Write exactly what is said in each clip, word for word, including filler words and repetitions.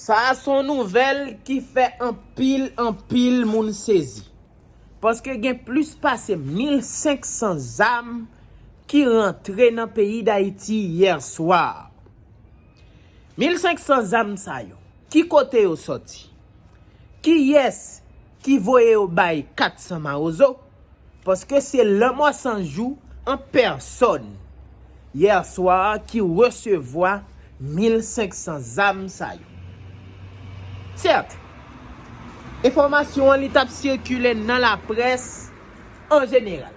Sa a se yon nouvèl ki fè anpil, anpil moun sezi. Paske gen plis pase mil senk san zam ki rantre nan peyi Dayiti yè swa. Mil senk san zam sa yo, ki kote yo sòti? Kiyès ki voye yo bay kat san mawozo? Paske se Lanmò San Jou an pèsòn yè swa ki resevwa mil senk san zam sa yo. Sèt, enfòmasyon an li t ap sikile nan laprès an jeneral.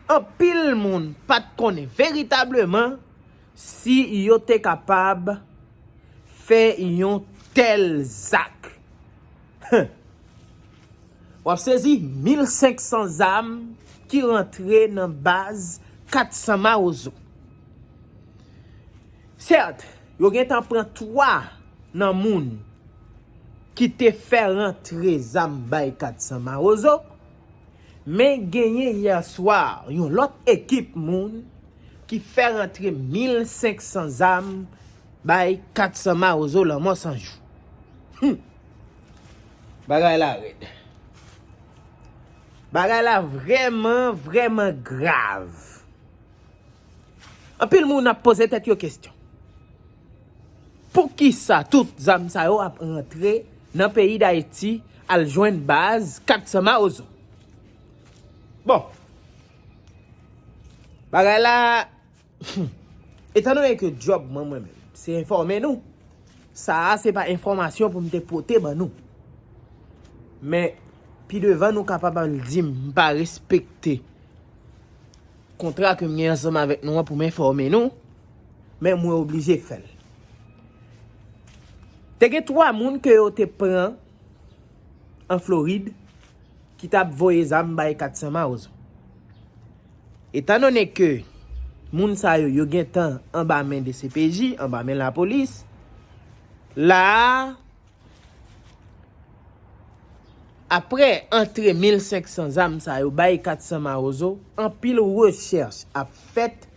Anpil moun pa t konnen veritableman si yo te kapab fè yon tèl zak. W ap sezi, mil senk san zam ki rantre nan baz kat san mawozo. Sèt, yo gentan pran twa nan moun ki te fè rantre zam bay kat san mawozo, men genyen yè swa yon lòt ekip moun ki fè rantre mil senk san zam bay kat san mawozo Lanmò San Jou. Hmm. Bagay la rèd. Bagay la vrèman, vrèman grav. Anpil moun ap poze tèt yo kesyon. Poukisa tout zam sa yo ap rantre nan peyi Dayiti al jwenn baz kat san mawozo? Bon, bagay la, etandone ke djòb mwen, mwen menm, se enfòme nou, sa a se pa enfòmasyon pou m te pote ban nou. Men, pi devan nou kapab al di m pa respekte kontra ke m gen ansanm avèk nou an pou m enfòme nou, men mwen oblije fè l. Te gen twa moun ke yo te pran an Florid ki t ap voye zam bay kat san mawozo. Etandone ke moun sa yo, yo gentan anba men D C P J, anba men lapolis, la a, apre antre mil senk san zam sa yo bay kat san mawozo, anpil rechèch ap fèt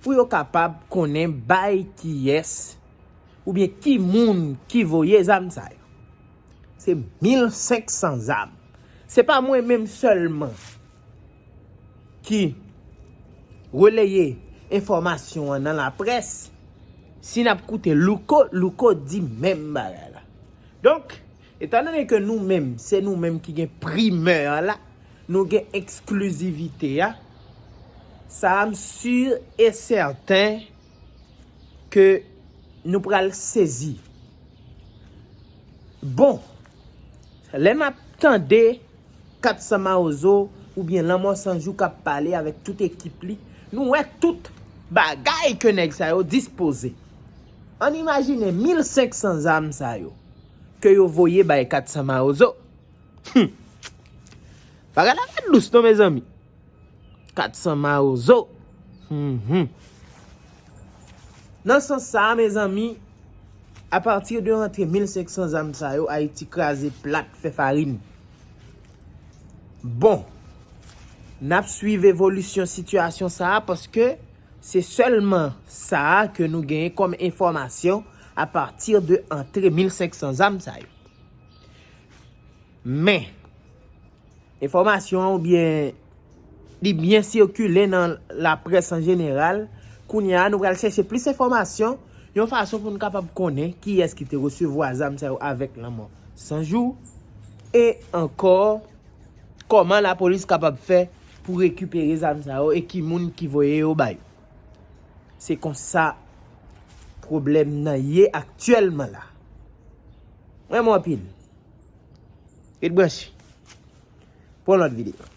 pou yo kapab konnen bay kiyès oubyen ki moun ki voye zam sa yo. Se mil senk san zam. Se pa mwen menm sèlman ki releye enfòmasyon an nan laprès. Si n ap koute Louko, Louko di menm bagay la. Donk, etandone ke nou menm, se nou menm ki gen primè la, nou gen eksklizivite a, sa a m si e sèten ke nou pral sezi. Bon, lè n ap tande kat san mawozo oubyen Lanmò San Jou k ap pale avèk tout ekip li, nou wè tout bagay ke nèg sa yo dispoze. Ann imajine mil senk san zam sa yo ke yo voye bay kat san mawozo. Hmm. Bagay la pa dous non, mezanmi. Kat san mawozo. Mhm. Nan sans sa a, mezanmi, apati de rantre mil senk san zam sa yo, Ayiti kraze plat, fè farin. Bon, n ap swiv evolisyon sitiyasyon sa a, paske se sèlman sa a ke nou genyen kòm enfòmasyon apati de antre mil senk san zam sa yo. Men, enfòmasyon an oubyen li byen sikile nan laprès an jeneral. Kounye a, nou pral chèche plis enfòmasyon, yon fason pou nou kapab konnen kiyès ki te resevwa zam sa yo avèk Lanmò San Jou, e ankò, kòman lapolis kapab fè pou rekipere zam sa yo e ki moun ki voye yo ba yo. Se konsa pwoblèm nan ye aktyèlman la. Mwen renmen w anpil. Ret branche. Pou yon lòt videyo.